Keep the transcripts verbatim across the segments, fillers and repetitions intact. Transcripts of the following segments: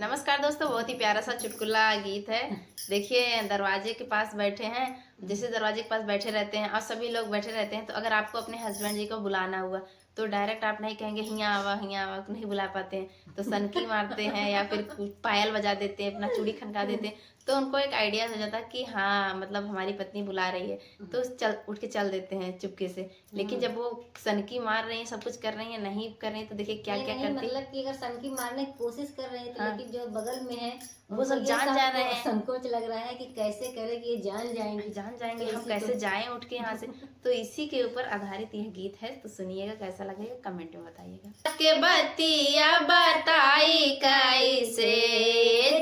नमस्कार दोस्तों, बहुत ही प्यारा सा चुटकुला गीत है। देखिए, दरवाजे के पास बैठे हैं, जैसे दरवाजे के पास बैठे रहते हैं और सभी लोग बैठे रहते हैं, तो अगर आपको अपने हस्बैंड जी को बुलाना हुआ तो डायरेक्ट आप नहीं कहेंगे, "हियाँ आवा, हियाँ आवा", नहीं बुला पाते हैं, तो सनकी मारते हैं या फिर कुछ पायल बजा देते हैं, अपना चूड़ी खनका देते हैं, तो उनको एक आइडिया हो जाता है कि हाँ, मतलब, हमारी पत्नी बुला रही है, तो चल, उठ के चल देते हैं चुपके से। लेकिन हम्म। जब वो सनकी मार रही हैं, सब कुछ कर रही हैं, नहीं कर रही हैं, तो देखिए क्या नहीं, क्या नहीं, करती। मतलब कि अगर सनकी मारने की कोशिश कर रहे हैं, तो हाँ। लेकिन जो बगल में है, वो उनको सब ये जान जा संको-, रहे हैं। संकोच लग रहा है कि कैसे करे कि ये जान जाएंगी। जान जाएंगे, तो हम इसी कैसे को जाएं उठ के यहाँ से। तो इसी के ऊपर आधारित यह गीत है, तो सुनिएगा, कैसा लगेगा, कमेंट में बताइएगा। के बतिया बताई कैसे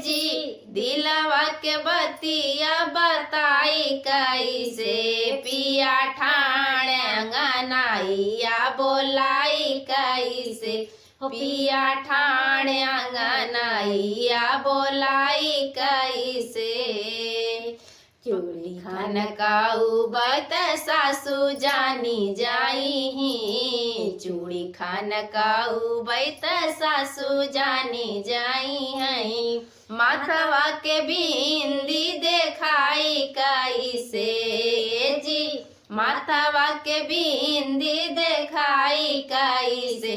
जी, दिलवा के बतिया बताई कैसे, पिया ठाण अंगनैया बोलाई कैसे, हो पिया ठाण अंगनैया बोलाई कैसे। चूड़ी खनकाउबै त सासू जानी जाइहीं, चूड़ी खनकाउबै त सासू जानी जाइहीं। माथवा के बिंदी देखाई कैसे जी, माथवा के बिंदी देखाई कैसे,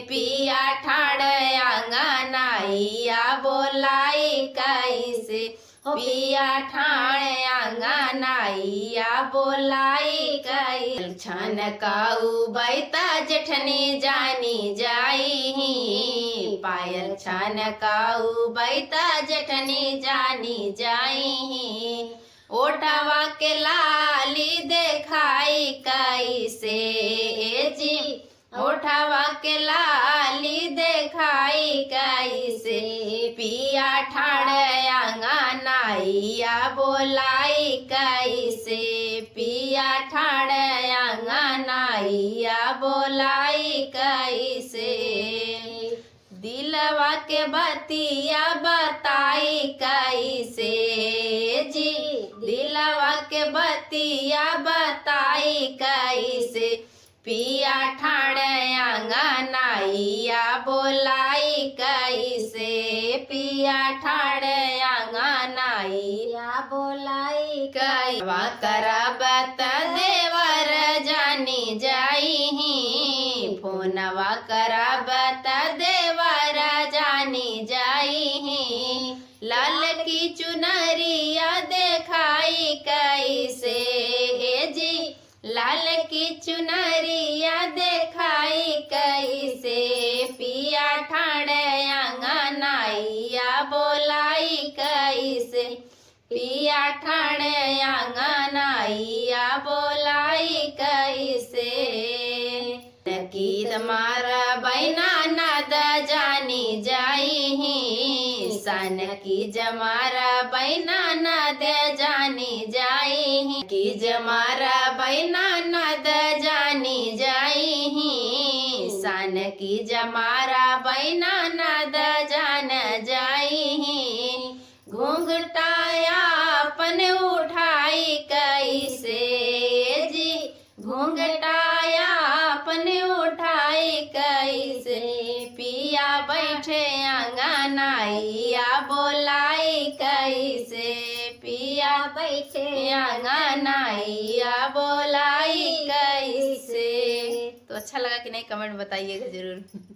पिया ठाण अंगनैया बोलाई कैसे, हो पिया ठाण अंगनैया बोलाई कैसे। छनकाउबै त जेठनी जानी जाइहीं, पायल छनकाउबै त जेठनी जानी जाइहीं। ओठवा के लाली देखाई कैसे, ए जी, ओठवा के लाली देखाई कैसे, पिया ठाण अंगनैया बोलाई कैसे, पिया ठाण अंगनैया बोलाई कैसे। दिलवा के बतिया बताई कैसे जी, दिलवा के बतिया बताई कैसे, पिया ठाण अंगनैया बोलाई कैसे, पिया ठाण अंगनैया बोलाई कैसे। वा करब त देवर जानी जाइहीं, फोनवा करब त देवर जानी जाइहीं। लाल की चुनरिया देखाई कैसे, हे जी, लाल की चुनरिया देखाई कैसे, पिया ठाण अंगनैया बोलाई कैसे, पिया ठाण अंगनैया बोलाई कैसे। सनकी जमारबै ननद जानी जाइहीं, सनकी जमारबै ननद जानी जाइहीं, की जमारबै ननद जानी जाइहीं, सनकी जमारबै ननद जान जाइहीं। घूंघटा आपन उठाई कैसे जी, घूंघटा आपन उठाई कैसे, पिया बैठे अंगनैया बोलाई कैसे, पिया बैठे अंगनैया बोलाई कैसे। तो अच्छा लगा कि नहीं, कमेंट बताइएगा जरूर।